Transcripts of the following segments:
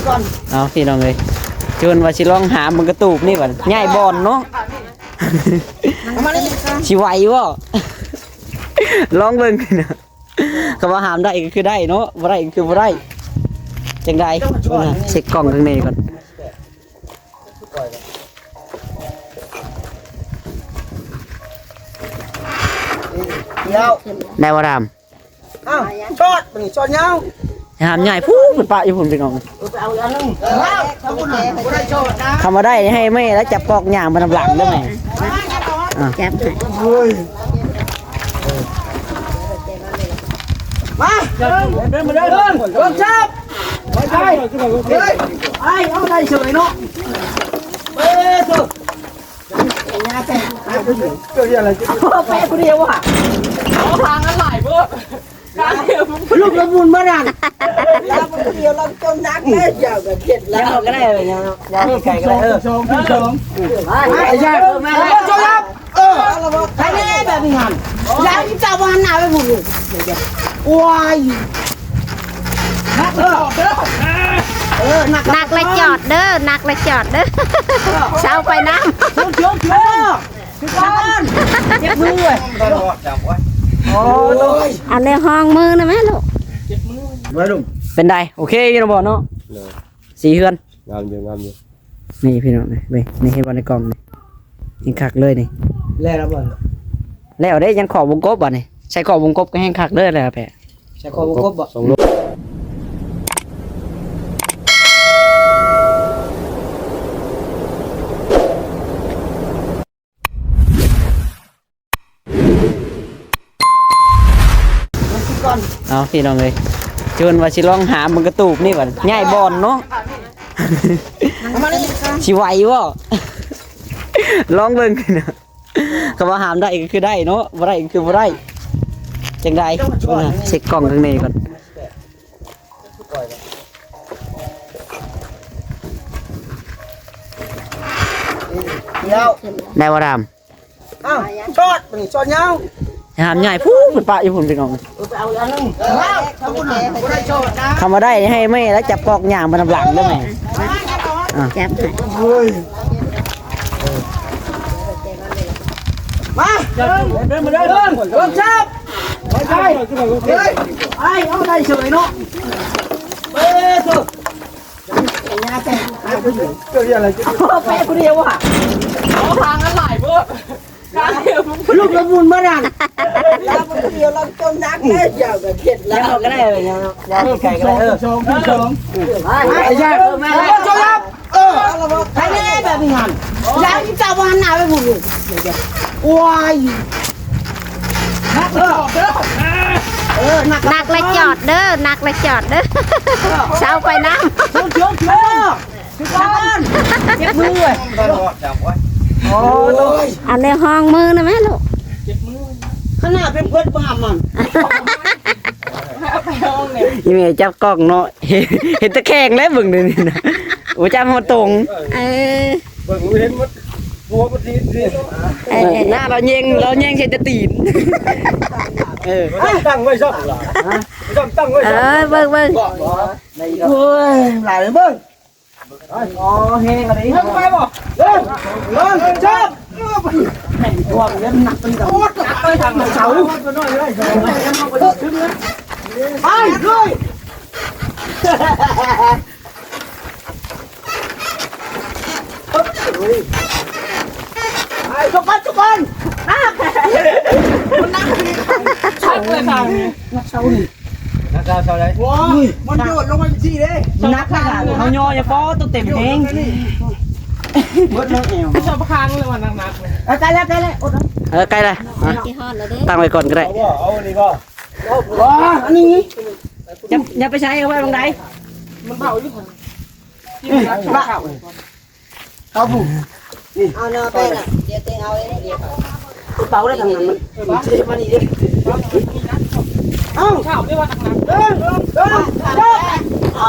ເອົາ ພີ່ນ້ອງເອີຍ ຈະເພິ່ນວ່າຊິລອງຫາເບິ່ງກະຕູບນີ້ບັດ ຍ້າຍບ່ອນເນາະ ເອົາມານີ້ ຊິໄຫວບໍ່? ລອງເບິ່ງ ຄັນວ່າຫາມໄດ້ກໍຄືໄດ້ເນາະ ບໍ່ໄດ້ກໍຄືບໍ່ໄດ້ ຈັ່ງໃດ ເບິ່ງນະ ເຊັກກ້ອງຂ້າງໃນກ່ອນ ແລ້ວ ໄດ້ບໍ່ດຳ? ອ້າວ ຊອດ ບັດນີ້ຊອດຍາວ ຫາມໃຫຍ່ພຸ້ນ ໄປປະຢູ່ພຸ້ນ ພີ່ນ້ອງ ເອີ ໄປເອົາອັນໜຶ່ງ ເອີ ເອົາພຸ້ນນະ ບໍ່ໄດ້ຊອດນະ ຄຳວ່າໄດ້ໃຫ້ແມ່ລະຈັບກອກຍ່າງໄປນຳຫຼັງເດີແມ່ ອ່າ ຈັບໃຫ້ ໂອ້ຍ ມາ ເດີນ ເດີນ ເດີນ ເດີນ ເດີນ ຈັບ ໄປ ໄປ ເອີຍ ໄປ ເອົາໄດ້ເສີຍເນາະ ເອີ ໂທ້ ແປະຜູ້ດຽວວ່າ ເອົາທາງກັນຫຼາຍໂພດ ລູກລະບຸນມານັ້ນ ລາວຜູ້ດຽວລາວຈົມໜັກເລີຍ ເຈົ້າກໍເຈັດແລ້ວ ເຈົ້າກໍໄດ້ເລີຍເນາະ ຢ່າໃຫ້ໄກກໍໄດ້ ເອີ ສອງ ສອງ ໄປ ໄປ ເອີ ເອີ ເອີ ໃຫ້ແນ່ແບບນີ້ຫັ້ນ ຢ່າໃຫ້ເຈົ້າບໍ່ຫັນໜ້າໄປພຸ້ນ ໂອ້ຍ ໜັກເດີ ເອີ ໜັກ ໜັກແລ້ວຈອດເດີ ໜັກແລ້ວຈອດເດີ ເຊົາໄປນຳ ເຈັບມືເວີຍ ໂອ້ຍ ເອົາແນວຮອງມືນຳແມ່ລູກ ເປັນໃດ ໂອເຄຢູ່ນະບໍ່ເນາະ ໂດຍ ສີເຮືອນ ງາມຢູ່ ງາມຢູ່ ນີ້ພີ່ນ້ອງ ນີ້ເບິ່ງ ນີ້ເຫັນບໍ່ໃນກ້ອງນີ້ ແຮງຄັກເລີຍນີ້ ແລ້ວບໍ່ ແລ້ວເດ້ ຍັງຂອບວົງກົບບັດນີ້ ໃສ່ຂອບວົງກົບກໍແຮງຄັກເລີຍແຫຼະແປະ ໃສ່ຂອບວົງກົບບໍ່ ເອົາ ພີ່ນ້ອງເອີຍ ຈະເພິ່ນວ່າຊິລອງຫາເບິ່ງກະຕູບນີ້ບັດ ຍ້າຍບ່ອນເນາະ ເອົາມານີ້ ຊິໄຫວບໍ່? ລອງເບິ່ງ ຄັນວ່າຫາມໄດ້ກໍຄືໄດ້ເນາະ ບໍ່ໄດ້ກໍຄືບໍ່ໄດ້ ຈັ່ງໃດ ເບິ່ງນະ ເຊັກກ້ອງຂ້າງໃນກ່ອນ ແລ້ວ ໄດ້ບໍ່ດຳ? ອ້າວ ຊອດ ບັດນີ້ຊອດຍາວ ຫາມໃຫຍ່ພຸ້ນ ໄປປະຢູ່ພຸ້ນ ພີ່ນ້ອງ ເອີ ໄປເອົາອັນໜຶ່ງ ເອົາພຸ້ນນະ ບໍ່ໄດ້ຊອດນະ ຄຳວ່າໄດ້ໃຫ້ແມ່ລະຈັບກອກຍ່າງໄປນຳຫຼັງເດີແມ່ ອ່າ ຈັບໃຫ້ ໂອ້ຍ ມາ ເດີນ ເດີນ ເດີນ ເດີນ ຈັບ ໄປ ໄປ ເອີຍ ໄປ ເອົາໄດ້ເສີຍເນາະ ເອີ ໂທ້ ເຈົ້າເຮັດຫຍັງ ແປະຜູ້ດຽວວ່າ ເອົາທາງກັນຫຼາຍໂພດ ລູກລະບຸນມານັ້ນ ລາວຜູ້ດຽວລາວຈົມໜັກເລີຍ ເຈົ້າກໍເຈັດແລ້ວ ເຈົ້າກໍໄດ້ເລີຍເນາະ ຢ່າໃຫ້ໄກກໍໄດ້ ເອີ ສອງ ສອງ ໄປ ໄປ ເອີ ເອີ ໃຫ້ແນ່ແບບນີ້ຫັ້ນ ຢ່າໃຫ້ເຈົ້າບໍ່ຫັນໜ້າໄປພຸ້ນ ໂອ້ຍ ໜັກເດີ ເອີ ໜັກ ໜັກແລ້ວຈອດເດີ ໜັກແລ້ວຈອດເດີ ເຊົາໄປນຳ ເອີ ເຈັບມືເວີຍ ໂອ້ຍ ເອົາແນວຮອງມືນຳແມ່ລູກ ຂະໜາດເປັນເພິ່ນບໍ່ຫາມັນ ອີແມ່ຈັບກ້ອງເນາະ ເຫັນແຕ່ແຂ້ງແລ້ວເບິ່ງເດນີ້ນະ ໂອ້ ຈັບຮອດຕົງ ເອີ ເບິ່ງເຫັນໝົດ ຫົວມັນຕີນ ເອີ ໜ້າລາວແຍງ ລາວແຍງໃສ່ແຕ່ຕີນ ເອີ ຕັ້ງໄວ້ຊ້ຳ ຊ້ຳຕັ້ງໄວ້ ເອີ ເບິ່ງ ເບິ່ງ ໂອ້ຍ ຫຼາຍເບິ່ງ ອໍ ແຮງອັນນີ້ ເບິ່ງໄປບໍ່ ເບິ່ງ ເບິ່ງ ຈັບ ແມ່ນພວກເຫຼັ້ນໜັກເປັນ ໂອ້ຍ ໜັກໄປທາງເສົາ ໄປເລີຍ ໄປ ທຸກຄົນ ທຸກຄົນ ໜັກ ມັນໜັກ ຄັກເລີຍທາງນີ້ ໜັກເສົານີ້ ໜັກເສົາໃດ ໂອ້ຍ ມັນໂຍດລົງໄປຈັ່ງຊີ້ເດ້ ໜັກຂະໜາດ ເຮົາຍໍຢ່າພໍ ຕ້ອງເຕັມແຮງ ເບິດແລ້ວແອວ ເສົາຄາງເລີຍວ່າໜັກໆ ເອີ ໃກ້ແລ້ວ ໃກ້ແລ້ວ ອົດ ເອີ ໃກ້ແລ້ວ ຊິຮອດແລ້ວເດ້ ຕັ້ງໄວ້ກ່ອນກໍໄດ້ ເອົາ ເອົາອັນນີ້ ບໍ່ ອັນນີ້ ຢ່າ ຢ່າໄປໃຊ້ ເອົາໄວ້ໝ່ອງໃດ ມັນເຜົາຢູ່ ນີ້ ລະ ເອົາຜູ້ ນີ້ ເອົາໜ້າໄປນະ ດຽວເຕັງເອົາເອງ ເອົາໄດ້ທາງນັ້ນ ມັນຊິມານີ້ເດ້ ເອົາ ເອົາໄປແລ້ວນະ ເອີ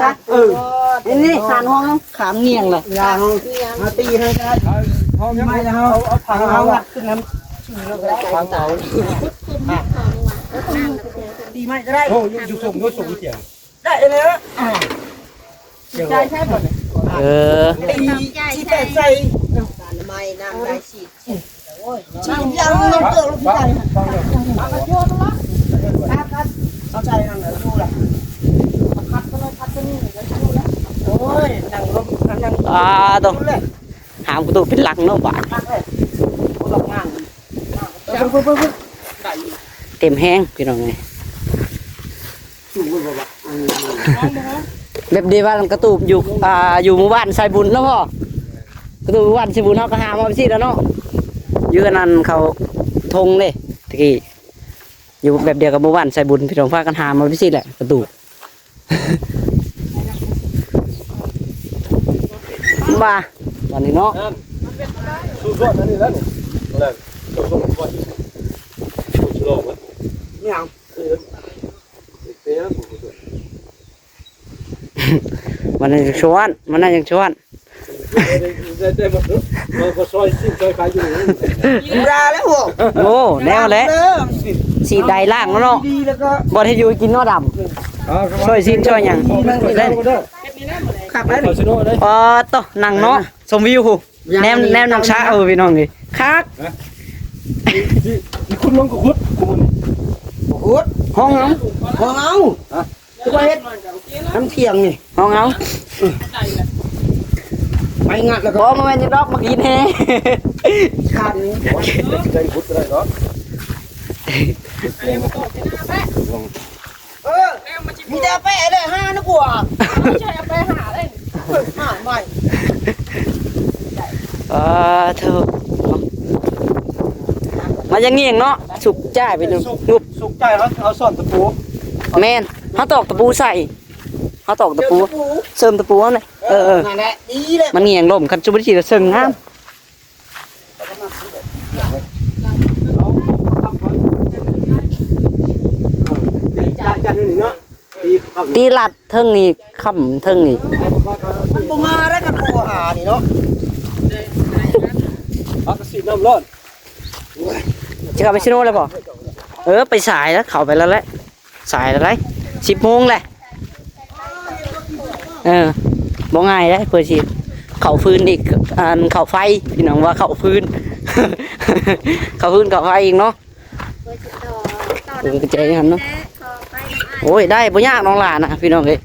ຊະ ເອີ ນີ້ ນີ້ ສານຫ້ອງ ຂາມງຽງລະ ຢ່າເຮົາ ເຮົາຕີໃຫ້ກໍໄດ້ ເຮົາຍັງ ໄມ້ລະເຮົາ ເອົາ ເອົາຜັງ ເອົາ ເອົາລັດຂຶ້ນນຳ ຜັງເອົາ ຕີໄມ້ກໍໄດ້ ໂອ້ ຢູ່ ຢູ່ສູງ ຢູ່ສູງເກຍ ໄດ້ແລ້ວ ອ່າ ຊິຈ່າຍໃຊ້ບໍ່ນີ້ ເອີ ຕີຊິແຕກໃສ່ ນ້ຳໄມ້ ນ້ຳໄດ້ສີດ ສີດ ສີດ ຢາງ ນ້ຳເກືອ ລົດຊິຈ່າຍ ເອົາໃສ່ຫັ້ນລະ ຢູ່ລະ ຄັດກັນເລີຍ ຄັດກັນນີ້ ໂອ້ຍ ນັ່ງລົມ ນັ່ງ ອ່າ ໂຕ ຫາມກະຕູເປັນຫຼັງເນາະບາດ ຄັກເລີຍ ບໍ່ຕ້ອງງານ ເຕັມແຮງພີ່ນ້ອງເອີຍ ແບບດຽວກັບກະຕູບຢູ່ ອ່າ ຢູ່ໝູ່ບ້ານໄຊບຸນເນາະພໍ່ ກະຕູບໝູ່ບ້ານໄຊບຸນ ເຮົາກໍຫາມາໄປຊີ້ແລ້ວເນາະ ຢູ່ອັນນັ້ນເຂົາທົ່ງເດ້ ຕະກີ້ ຢູ່ແບບດຽວກັບໝູ່ບ້ານໄຊບຸນ ພີ່ນ້ອງ ພາກັນຫາມາໄປຊີ້ແຫຼະ ກະຕູບ ວ່າ ຕອນນີ້ເນາະ ສູ້ຊວນອັນນີ້ແລ້ວນີ້ ແລ້ວ ເຈົ້າສົ່ງກ່ອນ ແມ່ນຫຍັງ ເປັນຫຍັງ ມັນຍັງຊວນ ມັນຍັງຊວນ ໄດ້ ໄດ້ໝົດເນາະ ເຮົາກໍຊອຍຊີ້ນຊອຍຂາຢູ່ນີ້ ຢູ່ລາແລ້ວ ໂອ້ ແນວແຫຼະ ສີດໄດ້ລ້າງແລ້ວເນາະ ບໍ່ໄດ້ຢູ່ກິນເນາະດຳ ຊອຍຊີ້ນຊອຍຫຍັງ ຄັກແລ້ວ ອໍ ໂຕ ນັ່ງເນາະ ຊົມວິວ ແນມ ແນມນ້ອງຊາ ເອີ ພີ່ນ້ອງເອີຍ ຄັກ ຄຸດລົງກໍຂຸດ ຂຸດ ຫ້ອງເອົາ ຫ້ອງເອົາ ຄືວ່າເຮັດ ນ້ຳທ່ຽງນີ້ ຫ້ອງເອົາ ໄປງັດແລ້ວກໍ ບໍ່ ບໍ່ແມ່ນຫຍັງດອກ ໝາກຫີນແຮ່ ຄັນ ໄດ້ຂຸດກໍໄດ້ເນາະ ເອີ ມີແຕ່ແປະເລີຍ ຫານະກວ່າ ໃຊ່ແປະຫາເລີຍ ຫາໃໝ່ ອ່າ ໂທ້ ມັນຍັງງຽງເນາະ ສຸກຈ້າຍໄປໜຶ່ງ ສຸກ ງຸບ ສຸກຈ້າຍ ເຮົາ ເຮົາສ້ອນຕະປູ ແມ່ນ ເຮົາຕອກຕະປູໃສ່ ເຮົາຕອກຕະປູ ເສີມຕະປູ ເສີມຕະປູເຮົານີ້ ເອີ ເອີ ນັ້ນແຫຼະ ດີແຫຼະ ມັນງຽງລົມ ຄັນຊຸມບໍ່ໄດ້ເສີມງາມ ຕີລັດເທິງນີ້ ຄ້ຳເທິງນີ້ ມັນບໍ່ມາໄດ້ ມັນບໍ່ຫານີ້ເນາະ ເອົາກະສີດນ້ຳຮ້ອນ ຈະກັບໄປຊິໂນແລ້ວບໍ່? ເອີ ໄປສາຍແລ້ວ ເຂົ້າໄປແລ້ວແຫຼະ ສາຍແລ້ວໃດ໋ ສິບໂມງແຫຼະ ເອີ ບໍ່ງ່າຍເດ້ ເພື່ອຊິເຂົ້າຟືນອີກ ອັນ ເຂົ້າໄຟ ພີ່ນ້ອງວ່າເຂົ້າຟືນ ເຂົ້າຟືນເຂົ້າໄຟອີກເນາະ ເອີ ກະແຈຢູ່ຫັ້ນເນາະ ໂອ້ຍ ໄດ້ ບໍ່ຍາກນ້ອງຫຼ້ານະ ພີ່ນ້ອງເອີຍ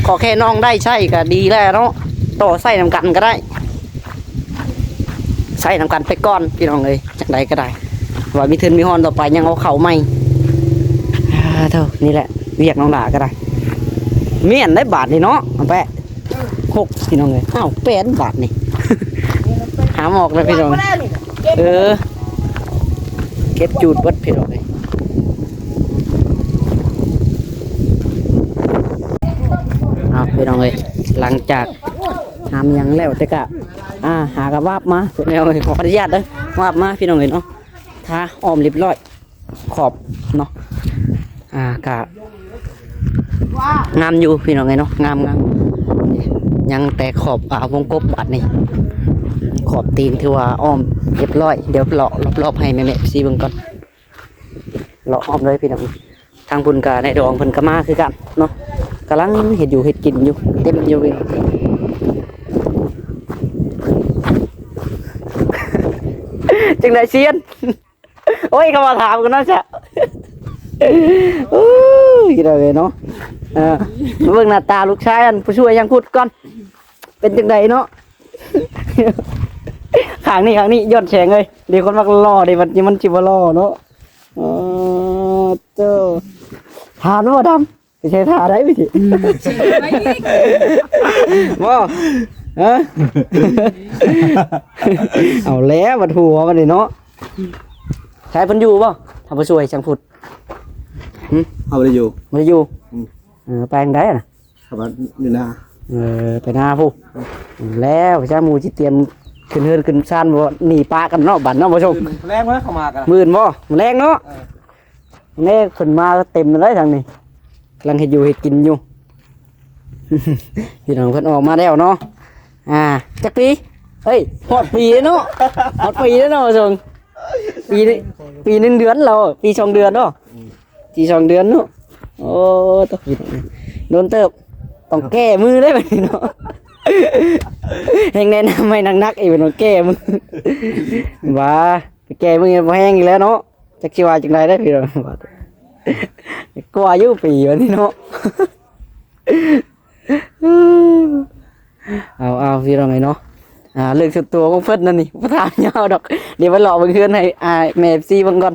ຂໍແຄ່ນ້ອງໄດ້ໃຊ້ກະດີແລ້ວເນາະ ຕໍ່ໃຊ້ນຳກັນກະໄດ້ ໃຊ້ນຳກັນໄປກ່ອນພີ່ນ້ອງເອີຍ ຈັ່ງໃດກໍໄດ້ ວ່າມີທຶນມີຮອນຕໍ່ໄປຍັງເອົາເຂົ້າໃໝ່ ອ່າ ໂທ້ ນີ້ແຫຼະ ວຽກນ້ອງຫຼ້າກໍໄດ້ ມ້ຽນໄດ້ບາດນີ້ເນາະ ເອົາໄປ ຫົກ ພີ່ນ້ອງເອີຍ ອ້າວ ແປດບາດນີ້ ຫາມອອກແລ້ວພີ່ນ້ອງ ເອີ ເກັບຈູດເບິດພີ່ນ້ອງເອີຍ ອ້າວ ພີ່ນ້ອງເອີຍ ຫຼັງຈາກຫາມຫຍັງແລ້ວ ແຕ່ກະ ອ່າ ຫາກະວາບມາ ພີ່ນ້ອງເອີຍ ຂໍອະນຸຍາດເດີ ວາບມາ ພີ່ນ້ອງເອີຍເນາະ ທາອ້ອມຮຽບຮ້ອຍ ຂອບເນາະ ອ່າ ກະງາມຢູ່ ພີ່ນ້ອງເອີຍເນາະ ງາມໆ ຍັງແຕ່ຂອບ ອ່າ ວົງກົບບາດນີ້ ຂອບຕີນຖືວ່າອ້ອມຮຽບຮ້ອຍ ດຽວເລາະລອບໆ ໃຫ້ແມ່ໆ ເອັຟຊີ ເບິ່ງກ່ອນ. ເລາະອ້ອມເລີຍພີ່ນ້ອງ ທາງພຸ້ນກະນາຍດອງເພິ່ນກະມາຄືກັນເນາະ ກຳລັງເຮັດຢູ່ເຮັດກິນຢູ່ ເຕັມຢູ່ ຈັ່ງໃດຊຽນ ໂອ້ຍ ເຂົາມາຖາມກັນເນາະຊະ ໂອ້ຍ ເນາະ ເອີ ມາເບິ່ງໜ້າຕາລູກຊາຍອັນຜູ້ຊ່ວຍຊ່າງພຸດກ່ອນ ເປັນຈັ່ງໃດເນາະ ຂ້າງນີ້ ຂ້າງນີ້ ຍ້ອນແສງເລີຍ ເດ ຄົນມັກຫຼໍ່ເດ ມັນ ມັນຊິບໍ່ຫຼໍ່ເນາະ ອໍ ເຈົ້າ ຖານບໍ່ດຳ ໄປໃຊ້ທ່າໄດ້ວິທີ ອືມ ບໍ່ ຮະ ເອົາແລ້ວ ບັດຫົວບັດນີ້ເນາະ ໃຊ້ເພິ່ນຢູ່ບໍ່ ຖ້າບໍ່ຊ່ວຍຊ່າງພຸດ ຫຶ ເຮົາບໍ່ໄດ້ຢູ່ ບໍ່ໄດ້ຢູ່ ອືມ ເອີ ໄປທາງໃດນະ? ເຂົ້າມາຢູ່ນາ ເອີ ໄປນາພຸ້ນ ແລ້ວ ຊ່າງໝູ່ຊິຕຽມຂຶ້ນເຮືອນຂຶ້ນຊານບໍ່ ໜີປະກັນເນາະ ບັດເນາະ ບໍ່ຊົງ ແລງເນາະ ເຂົ້າມາກັນ ມື້ອື່ນບໍ່ ແລງເນາະ ເອີ ແນ່ ເພິ່ນມາເຕັມເລີຍທາງນີ້ ກຳລັງເຮັດຢູ່ເຮັດກິນຢູ່ ພີ່ນ້ອງເພິ່ນອອກມາແລ້ວເນາະ ອ່າ ຈັກປີ ເອີຍ ຮອດປີແລ້ວເນາະ ຮອດປີແລ້ວເນາະ ວ່າຊັ້ນ ປີ ປີໜຶ່ງເດືອນແລ້ວ ປີສອງເດືອນເນາະ ອືມ ປີສອງເດືອນເນາະ ໂອ້ ໂຕ ໂດນເຕີບ ຕ້ອງແກ້ມືເດ້ບັດນີ້ເນາະ ແຮ່ງແນະນຳໃຫ້ໜັກໆ ອີກ ເພິ່ນວ່າແກ້ມື ວ່າ ໄປແກ້ມື້ບໍ່ແຮງອີກແລ້ວເນາະ ຈັກຊິວ່າຈັ່ງໃດເດ້ພີ່ນ້ອງ ກວ່າຢູ່ປີນີ້ເນາະ ເອົາໆ ພີ່ນ້ອງເອີຍເນາະ ອ່າ ເລື່ອງສ່ວນຕົວຂອງເພິ່ນນັ້ນນີ້ ບໍ່ຖາມຍາວດອກ ດຽວໄປເລາະເບິ່ງເຮືອນໃຫ້ ອ່າ ແມ່ ເອັຟຊີ ເບິ່ງກ່ອນ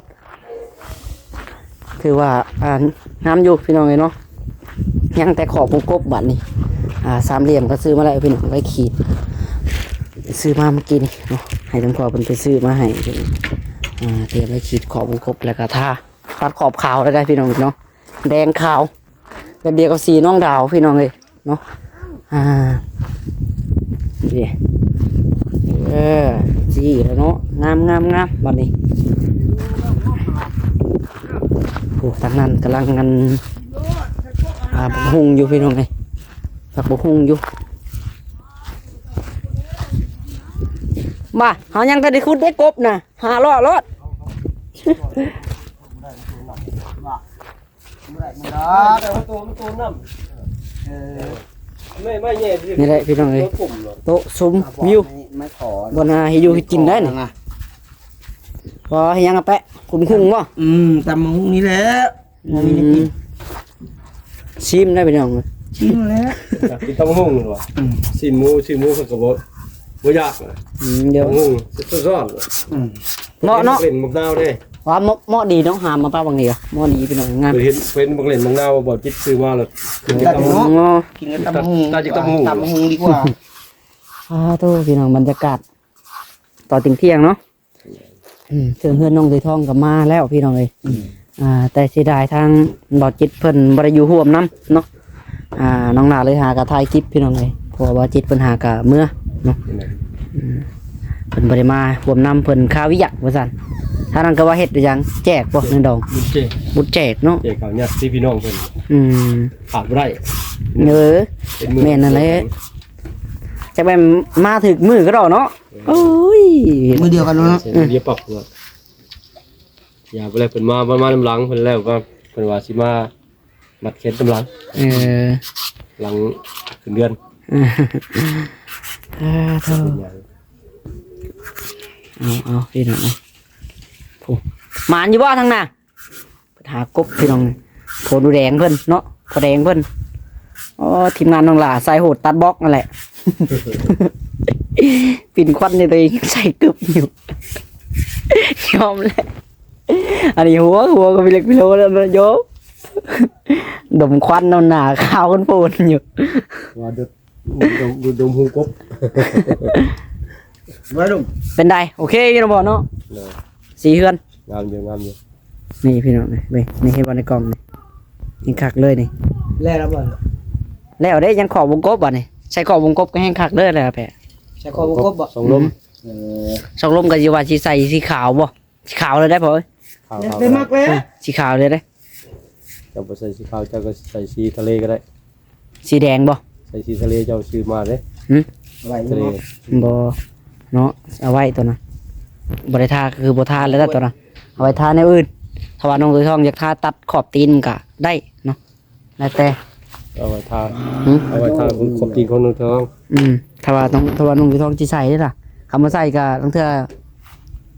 ຖືວ່າ ອ່າ ງາມຢູ່ພີ່ນ້ອງເອີຍເນາະ ຍັງແຕ່ຂອບວົງກົບບາດນີ້ ອ່າ ສາມຫຼ່ຽມກໍຊື້ມາແລ້ວພີ່ນ້ອງ ໄວ້ຂີດ ຊື້ມາເມື່ອກີ້ນີ້ເນາະ ໃຫ້ທາງພໍ່ເພິ່ນໄປຊື້ມາໃຫ້ ອ່າ ຕຽມໄວ້ຂີດຂອບວົງກົບ ແລ້ວກໍທາ ຕັດຂອບຂາວໄດ້ພີ່ນ້ອງເນາະ ແດງຂາວ ແບບດຽວກັບສີນ້ອງດາວພີ່ນ້ອງເອີຍເນາະ ອ່າ ນີ້ ເອີ ສີແລ້ວເນາະ ງາມໆໆ ບາດນີ້ ໂອ້ ທາງນັ້ນກຳລັງອັນ ອ່າ ບັກຫຸ່ງຢູ່ພີ່ນ້ອງເອີຍ ຜັກບັກຫຸ່ງຢູ່ ມາ ເຮົາຍັງບໍ່ທັນໄດ້ຂຸດເດ້ ກົບນະ ຫາເລາະໂລດ ນີ້ແຫຼະພີ່ນ້ອງເອີຍ ໂຕະຊົມວິວ ບ່ອນຫາເຮັດຢູ່ເຮັດກິນໄດ້ນີ້ ພໍເຮັດຫຍັງອະແປະ ຂຸດຫຸ່ງບໍ່ ອືມ ຕຳບັກຫຸ່ງນີ້ແຫຼະ ບໍ່ມີແນວກິນ ອືມ ຊີມໄດ້ພີ່ນ້ອງ ຊີມແລ້ວ ຢາກກິນຕຳບັກຫຸ່ງວ່າ ອືມ ຊີມໝູ ຊີມໝູເພິ່ນກໍບໍ່ ບໍ່ຢາກ ອືມ ດຽວ ຕຳບັກຫຸ່ງ ສຸດຍອດ ອືມ ເໝາະເນາະ ເຫັນບັກເລັ່ນບັກນາວເດ້ ວ່າເໝາະ ເໝາະດີເນາະ ຫາມາປະຫວ່າງນີ້ ເໝາະດີພີ່ນ້ອງ ງາມ ເຫັນ ເຫັນບັກເລັ່ນບັກນາວ ບໍ່ຈິດຊື້ມາແລ້ວ ກິນກັບໝູ ກິນກັບຕຳບັກຫຸ່ງ ຕຳບັກຫຸ່ງດີກວ່າ ສາທຸ ພີ່ນ້ອງ ບັນຍາກາດຕອນທ່ຽງໆເນາະ ອືມ ເຊິ່ງເຮືອນນ້ອງເຄີຍທອງກໍມາແລ້ວພີ່ນ້ອງເອີຍ ອືມ ອ່າ ແຕ່ເສຍດາຍທາງບ່າວຈິດເພິ່ນບໍ່ໄດ້ຢູ່ຮ່ວມນຳເນາະ ອ່າ ນ້ອງໜ້າເລີຍຫາກະຖ່າຍຄລິບພີ່ນ້ອງເອີຍ ເພາະວ່າບ່າວຈິດເພິ່ນຫາກະເມືອເນາະ ອືມ ອືມ ເພິ່ນບໍ່ໄດ້ມາຮ່ວມນຳ ເພິ່ນຄາວຽກວ່າຊັ້ນ ທາງນັ້ນກໍວ່າເຮັດຫຍັງແຈກບໍ່ ໃນດອງ ບຸນແຈກ ບຸນແຈກເນາະ ແຈກເຂົ້າຍາດຕິພີ່ນ້ອງເພິ່ນ ອືມ ຂາດບໍ່ໄດ້ ເອີ ເປັນມື້ ແມ່ນນັ້ນແຫຼະ ຈັກແມ່ນມາຖືກມື້ກໍດອກເນາະ ເອີ ໂອ້ຍ ມື້ດຽວກັນເນາະ ເອີ ດຽວປັບເນາະ ຢ່າໄປແລ້ວ ເພິ່ນມາ ມານຳຫຼັງເພິ່ນແລ້ວກໍ ເພິ່ນວ່າຊິມາມັດແຂນນຳຫຼັງ ເອີ ຫຼັງຂຶ້ນເດືອນ ເອີ ໂທ້ ເອົາ ເອົາ ພີ່ນ້ອງເອີຍ ໂອ້ ໝານຢູ່ບໍ່ທາງໜ້າ? ເພິ່ນຫາກົບພີ່ນ້ອງ ພໍ່ໜູແດງເພິ່ນເນາະ ພໍ່ແດງເພິ່ນ ອໍ ທີມງານນ້ອງຫຼ້າສາຍໂຫດຕັດບລັອກນັ້ນແຫຼະ ປິ່ນຄວັນໃຫ້ຕົວເອງໃສ່ກຶບຢູ່ ຍອມແຫຼະ ອັນນີ້ຫົວ ຫົວກໍເປັນເລັກເປັນໂລແລ້ວເນາະ ໂຍມ ດົມຄວັນເອົາໜ້າຂາວໂພນຢູ່ ວ່າ ດູ ດົມ ດູ ດົມຫຸ່ງກົບ ວ່າດົມ ເປັນໃດ ໂອເຄຢູ່ເນາະ ເນາະ ສີເຮືອນ ງາມຢູ່ ງາມຢູ່ ນີ້ພີ່ນ້ອງ ນີ້ ນີ້ເຫັນບໍ່ໃນກ້ອງນີ້ ຍັງຄັກເລີຍນີ້ ແລ້ວບໍ່? ແລ້ວເດ້ ຍັງຂອບວົງກົບບາດນີ້ ໃສ່ຂອບວົງກົບກໍແຮງຄັກເດີແລ້ວແປະ ໃສ່ຂອບວົງກົບບໍ່? ສອງລົມ ອືມ ເອີ ສອງລົມກໍຊິວ່າຊິໃສ່ສີຂາວບໍ່? ຂາວເລີຍໄດ້ພໍ່ເອີຍ ຂາວ ແລ້ວແຕ່ມັກແລ້ວ ເອີ ສີຂາວເລີຍເດ້ ເຈົ້າບໍ່ໃສ່ສີຂາວ ເຈົ້າກໍໃສ່ສີທະເລກໍໄດ້ ສີແດງບໍ່? ໃສ່ສີທະເລເຈົ້າຊື້ມາເດ້ ຫຶ? ໄວ້ຢູ່ເນາະ ບໍ່ເນາະ ເອົາໄວ້ຕົວນັ້ນ ບໍ່ໄດ້ທາກໍຄືບໍ່ທາແລ້ວຕົວນັ້ນ ເອົາໄວ້ທາແນວອື່ນ ຖ້າວ່ານ້ອງໂດຍທອງຢາກທາຕັດຂອບຕີນກໍໄດ້ເນາະ ແລ້ວແຕ່ ເອົາໄວ້ທາ ຫຶ? ເອົາໄວ້ທາຂອບຕີນຂອງນ້ອງໂດຍທອງ ອືມ ຖ້າວ່າຕ້ອງ ຖ້າວ່ານ້ອງໂດຍທອງຊິໃສ່ເດ້ລະ ຄັນບໍ່ໃສ່ກໍລາງເທື່ອ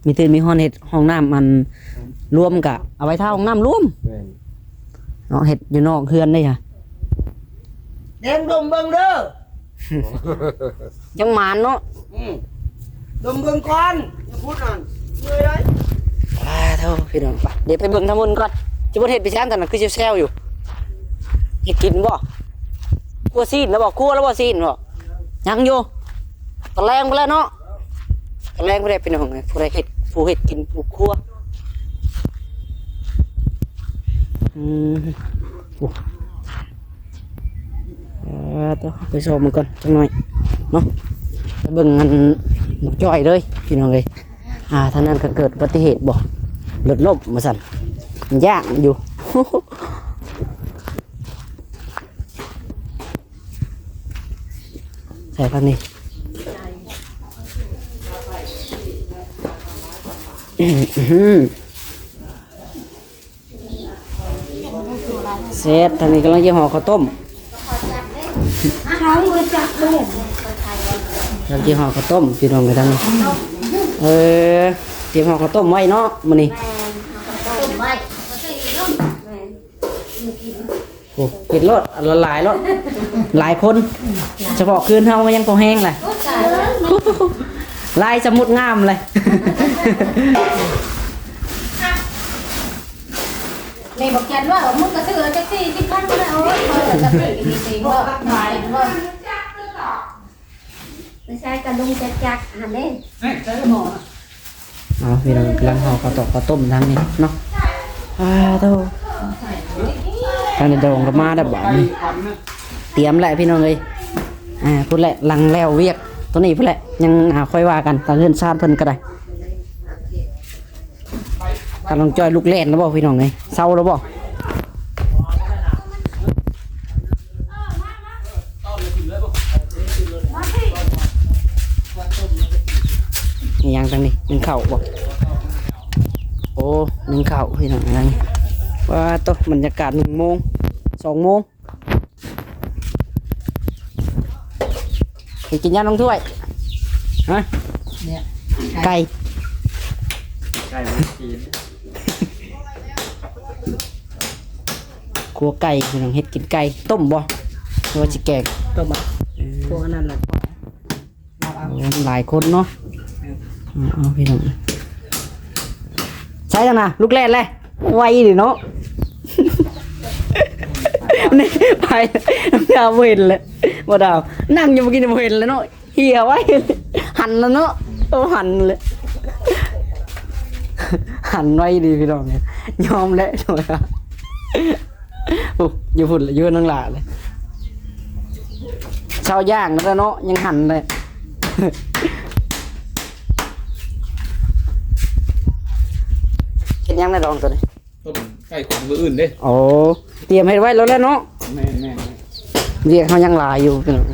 ມີຕື່ນມີຮ້ອນເຮັດຫ້ອງນ້ຳອັນລວມກໍເອົາໄວ້ທາຫ້ອງນ້ຳລວມ ແມ່ນ ເນາະ ເຮັດຢູ່ນອກເຮືອນເດ້ຫະ ແດງດົມເບິ່ງເດີ ຍັງໝານເນາະ ອືມ ດົມເບິ່ງກ່ອນ ຢ່າພຸດນັ້ນ ເມື່ອຍໄດ໋ ອ່າ ໂທ້ ພີ່ນ້ອງ ໄປ ດຽວໄປເບິ່ງທາງພຸ້ນກ່ອນ ຈະບໍ່ເຮັດໄປຊ່າງກັນນະ ຄືແຊວໆຢູ່ ເຮັດກິນບໍ່? ຄົວຊີ້ນແລ້ວບໍ່? ຄົວແລ້ວບໍ່? ຊີ້ນບໍ່? ຍັງຢູ່ ຕອນແລງພຸ້ນແຫຼະເນາະ ຕອນແລງພຸ້ນແຫຼະ ພີ່ນ້ອງເອີຍ ຜູ້ໃດເຮັດ ຜູ້ເຮັດກິນ ຜູ້ຄົວ ອືມ ໂອ້ ເອີ ເດີ ໄປຊອກມັນກ່ອນຈັກໜ້ອຍເນາະ ໄປເບິ່ງອັນໝົກຈ້ອຍເລີຍ ພີ່ນ້ອງເອີຍ ອ່າ ທາງນັ້ນກໍເກີດອຸບັດຕິເຫດບໍ່ ລົດລົ້ມວ່າຊັ້ນ ຢ້ານຢູ່ ໃສ່ທາງນີ້ ເຊັດ ທາງນີ້ກຳລັງຈະຫໍ່ເຂົ້າຕົ້ມ ເຂົາບໍ່ຈັກເດ້ ກຳລັງຈະຫໍ່ເຂົ້າຕົ້ມ ພີ່ນ້ອງເອີຍ ທາງນີ້ ເອີ ຕຽມຫໍ່ເຂົ້າຕົ້ມໄວ້ເນາະ ມື້ນີ້ ແມ່ນ ຫໍ່ເຂົ້າຕົ້ມໄວ້ ແມ່ນ ໂອ້ ເຮັດໂລດ ຫຼາຍໆໂລດ ຫຼາຍຄົນ ສະເພາະຄືນເຮົາກໍຍັງພໍແຮງລະ ຫຼາຍສະໝຸດງາມເລີຍ ແມ່ບອກຈັນວ່າ ມຶງກໍຊື້ເອົາຈັກສີ່ສິບພັນກໍໄດ້ ໂອ້ຍ ເຂົາກໍຈະໄດ້ກິນເອງເນາະ ຫຼາຍເນາະ ໄປໃຊ້ກັບລຸງຈັກໆຫັ້ນເດ້ ເອີ ໃຊ້ກັບໝໍນະ ເອົາ ພີ່ນ້ອງ ກຳລັງຫໍ່ເຂົ້າຕອກເຂົ້າຕົ້ມທາງນີ້ເນາະ ອ່າ ໂທ້ ທາງນີ້ດອງກໍມາແລ້ວບາດນີ້ ຕຽມແຫຼະພີ່ນ້ອງເອີຍ ອ່າ ພຸ້ນແຫຼະ ຫຼັງແລ້ວວຽກຕົວນີ້ພຸ້ນແຫຼະ ຍັງ ອ່າ ຄ່ອຍວ່າກັນ ທາງເຮືອນຊານເພິ່ນກໍໄດ້ ກຳລັງຈ່ອຍລູກແລ່ນແລ້ວບໍ່ພີ່ນ້ອງເອີຍ ເຊົາແລ້ວບໍ່? ອີຫຍັງທາງນີ້ ໜຶ້ງເຂົ້າບໍ່? ໂອ້ ໜຶ້ງເຂົ້າພີ່ນ້ອງ ອັນນີ້ ວ້າ ໂຕ ບັນຍາກາດ ໜຶ່ງໂມງ ສອງໂມງ ເຮັດກິນຫຍັງນ້ອງຖ້ວຍ? ຮະ? ເນຍ ໄກ່ ໄກ່ ໄກ່ມັນກິນ ຄົວໄກ່ ພີ່ນ້ອງ ເຮັດກິນໄກ່ ຕົ້ມບໍ່ ຫຼືວ່າຊິແກງ? ຕົ້ມ ເອີ ພວກອັນນັ້ນແຫຼະ ໂອ້ ຫຼາຍຄົນເນາະ ເອົາ ເອົາ ພີ່ນ້ອງ ໃສ່ທາງໜ້າ ລູກແລ່ນແຫຼະ ໄວເດເນາະ ນີ້ ໄປ ດາວບໍ່ເຫັນເລີຍ ບໍ່ດາວ ນັ່ງຢູ່ເມື່ອກີ້ນີ້ບໍ່ເຫັນເລີຍເນາະ ເຫຍໄວ ຫັນແລ້ວເນາະ ໂຕ ຫັນເລີຍ ຫັນໄວດີພີ່ນ້ອງ ຍອມແຫຼະ ໂອ້ ຢູ່ພຸ້ນລະ ຢູ່ນາງຫຼ້າເລີຍ ເຊົາຍ່າງແລ້ວເນາະ ຍັງຫັນເລີຍ ເຮັດຫຍັງແດ່ດອງໂຕນີ້? ຕົ້ມໄກ່ຂວັນມື້ອື່ນເດ້ ໂອ້ ຕຽມເຮັດໄວ້ແລ້ວແຫຼະເນາະ ແມ່ນໆ ວຽກເຮົາຍັງຫຼາຍຢູ່ພີ່ນ້ອງ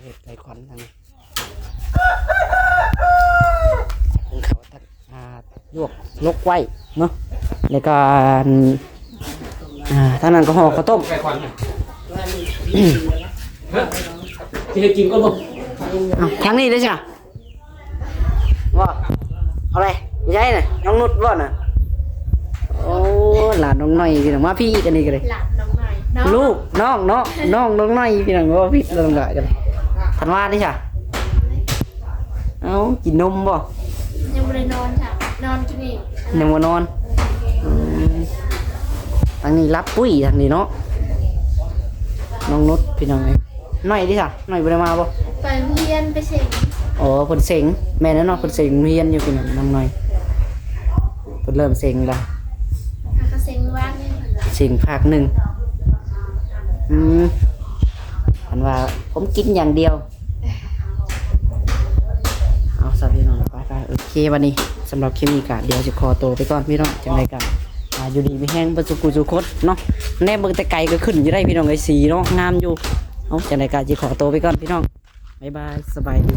ເຮັດໄກ່ຂວັນທາງນີ້ ເຂົາ ອ່າ ລວກ ລົກໄວ້ເນາະ ແລ້ວກໍ ອ່າ ທາງນັ້ນກໍຫໍ່ເຂົ້າຕົ້ມ ໄກ່ຂວັນ ຊິເຮັດກິນກ່ອນບໍ່? ເອົ້າ ທາງນີ້ເດ້ຊະ ບໍ່ ເອົາເລີຍ ຜູ້ໃຫຍ່ນະ ນ້ອງນຸດບໍ່ນະ? ໂອ້ ຫຼານນ້ອງໜ້ອຍພີ່ນ້ອງ ມາພີ່ອີກ ອັນນີ້ກໍເລີຍ ຫຼານນ້ອງໜ້ອຍ ເນາະ ລູກ ນ້ອງເນາະ ນ້ອງນ້ອງໜ້ອຍພີ່ນ້ອງ ເວົ້າຜິດແລ້ວນ້ອງຫຼ້າກັນ ທັນວາເດ້ຊະ? ເອົ້າ ກິນນົມບໍ່? ຍັງບໍ່ໄດ້ນອນຈ້ະ ນອນກິນອີກ ຍັງບໍ່ນອນ ອືມ ທາງນີ້ຫຼັບປຸ້ຍ ທາງນີ້ເນາະ ນ້ອງນຸດພີ່ນ້ອງເອີຍ ນ້ອຍເດ້ຊະ? ນ້ອຍບໍ່ໄດ້ມາບໍ່? ໄປໂຮງຮຽນ ໄປເສັງ ອໍ ເພິ່ນເສັງ ແມ່ນແລ້ວເນາະ ເພິ່ນເສັງໂຮງຮຽນຢູ່ພີ່ນ້ອງ ນ້ອງໜ້ອຍ ເລີ່ມເສັງລະ ຫາກະເສັງວານນີ້ ເສັງພາກໜຶ່ງ. ອືມ ອັນວ່າຜົມກິນຢ່າງດຽວ. ເອົາຊະພີ່ນ້ອງ ໄປໆ ໂອເຄ ບັດນີ້ສຳລັບຄລິບນີ້ກະດຽວຊິຂໍໂຕໄປກ່ອນພີ່ນ້ອງ. ຈັ່ງໃດກະ ອ່າ ຢູ່ດີມີແຮງເບິດສູ່ຜູ້ສູ່ຄົນເນາະ. ແນມເບິ່ງແຕ່ໄກກະຂຶ້ນຢູ່ໄດ໋ພີ່ນ້ອງເອີຍ ສີເນາະ ງາມຢູ່. ເອົາ ຈັ່ງໃດກະຊິຂໍໂຕໄປກ່ອນພີ່ນ້ອງ ບາຍບາຍ ສະບາຍດີ.